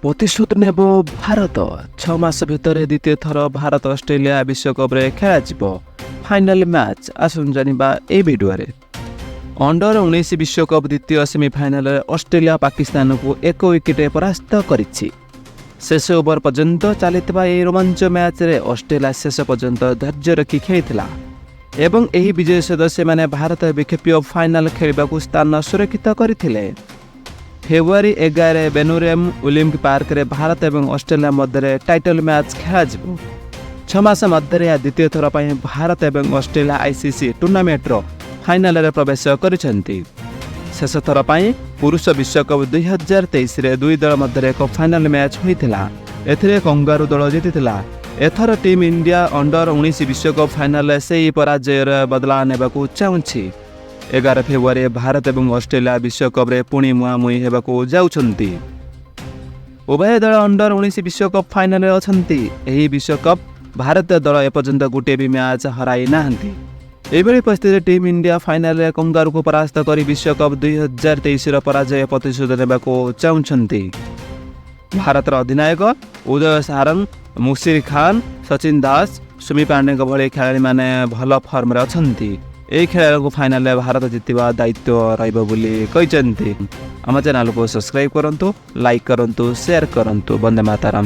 ପ୍ରତିଶୋଧ ନେବ ଭାରତ। 6 ମାସ ଭିତରେ ଦ୍ୱିତୀୟ ଥର ଭାରତ ଅଷ୍ଟ୍ରେଲିଆ ବିଶ୍ୱକପ୍ରେ ଖେଳାଯିବ ଫାଇନାଲ ମ୍ୟାଚ୍। ଆସନ୍ତୁ ଜାଣିବା ଏହି ଭିଡ଼ିଓରେ। ଅଣ୍ଡର 19 ବିଶ୍ୱକପ୍ ଦ୍ୱିତୀୟ ସେମିଫାଇନାଲରେ ଅଷ୍ଟ୍ରେଲିଆ ପାକିସ୍ତାନକୁ 1 ୱିକେଟରେ ପରାସ୍ତ କରିଛି। ଶେଷ ଓଭର ପର୍ଯ୍ୟନ୍ତ ଚାଲିଥିବା ଏହି ରୋମାଞ୍ଚ ମ୍ୟାଚ୍ରେ ଅଷ୍ଟ୍ରେଲିଆ ଶେଷ ପର୍ଯ୍ୟନ୍ତ ଧୈର୍ଯ୍ୟ ରଖି ଖେଳିଥିଲା ଏବଂ ଏହି ବିଜୟ ସହିତ ସେମାନେ ଭାରତ ବିପକ୍ଷ ଫାଇନାଲ ଖେଳିବାକୁ ସ୍ଥାନ ସୁରକ୍ଷିତ କରିଥିଲେ। ଫେବୃଆରୀ 11 ବେନୁରେମ୍ ଅଲିମ୍ପିକ୍ ପାର୍କରେ ଭାରତ ଏବଂ ଅଷ୍ଟ୍ରେଲିଆ ମଧ୍ୟରେ ଟାଇଟଲ୍ ମ୍ୟାଚ୍ ଖେଳାଯିବ। 6 ମାସ ମଧ୍ୟରେ ଏହା ଦ୍ୱିତୀୟ ଥର ପାଇଁ ଭାରତ ଏବଂ ଅଷ୍ଟ୍ରେଲିଆ ଆଇସିସି ଟୁର୍ଣ୍ଣାମେଣ୍ଟର ଫାଇନାଲରେ ପ୍ରବେଶ କରିଛନ୍ତି। ଶେଷ ଥର ପାଇଁ ପୁରୁଷ ବିଶ୍ୱକପ୍ 2023ରେ ଦୁଇ ଦଳ ମଧ୍ୟରେ ଏକ ଫାଇନାଲ ମ୍ୟାଚ୍ ହୋଇଥିଲା। ଏଥିରେ କଙ୍ଗାରୁ ଦଳ ଜିତିଥିଲା। ଏଥର ଟିମ୍ ଇଣ୍ଡିଆ ଅଣ୍ଡର 19 ବିଶ୍ୱକପ୍ ଫାଇନାଲରେ ସେହି ପରାଜୟର ବଦଲା ନେବାକୁ ଚାହୁଁଛି। 11 ଫେବୃଆରୀ ଭାରତ ଏବଂ ଅଷ୍ଟ୍ରେଲିଆ ବିଶ୍ୱକପ୍ରେ ପୁଣି ମୁହାଁମୁହିଁ ହେବାକୁ ଯାଉଛନ୍ତି। ଉଭୟ ଦଳ ଅଣ୍ଡର 19 ବିଶ୍ୱକପ୍ ଫାଇନାଲରେ ଅଛନ୍ତି। ଏହି ବିଶ୍ୱକପ୍ ଭାରତୀୟ ଦଳ ଏପର୍ଯ୍ୟନ୍ତ ଗୋଟିଏ ବି ମ୍ୟାଚ୍ ହରାଇ ନାହାନ୍ତି। ଏଭଳି ପରିସ୍ଥିତିରେ ଟିମ୍ ଇଣ୍ଡିଆ ଫାଇନାଲରେ କଙ୍ଗାରୁକୁ ପରାସ୍ତ କରି ବିଶ୍ୱକପ୍ 2023ର ପରାଜୟ ପ୍ରତିଶୋଧ ନେବାକୁ ଚାହୁଁଛନ୍ତି। ଭାରତର ଅଧିନାୟକ ଉଦୟ ସାରଙ୍ଗ, ମୁଶିର ଖାନ, ସଚିନ ଦାସ, ସୁମି ପାଣ୍ଡେଙ୍କ ଭଳି ଖେଳାଳିମାନେ ଭଲ ଫର୍ମରେ ଅଛନ୍ତି। ଏହି ଖେଳାଳିଙ୍କୁ ଫାଇନାଲରେ ଭାରତ ଜିତିବା ଦାୟିତ୍ୱ ରହିବ ବୋଲି କହିଛନ୍ତି। ଆମ ଚ୍ୟାନେଲକୁ ସବସ୍କ୍ରାଇବ୍ କରନ୍ତୁ, ଲାଇକ୍ କରନ୍ତୁ, ସେୟାର କରନ୍ତୁ। ବନ୍ଦେ ମାତାରାମ।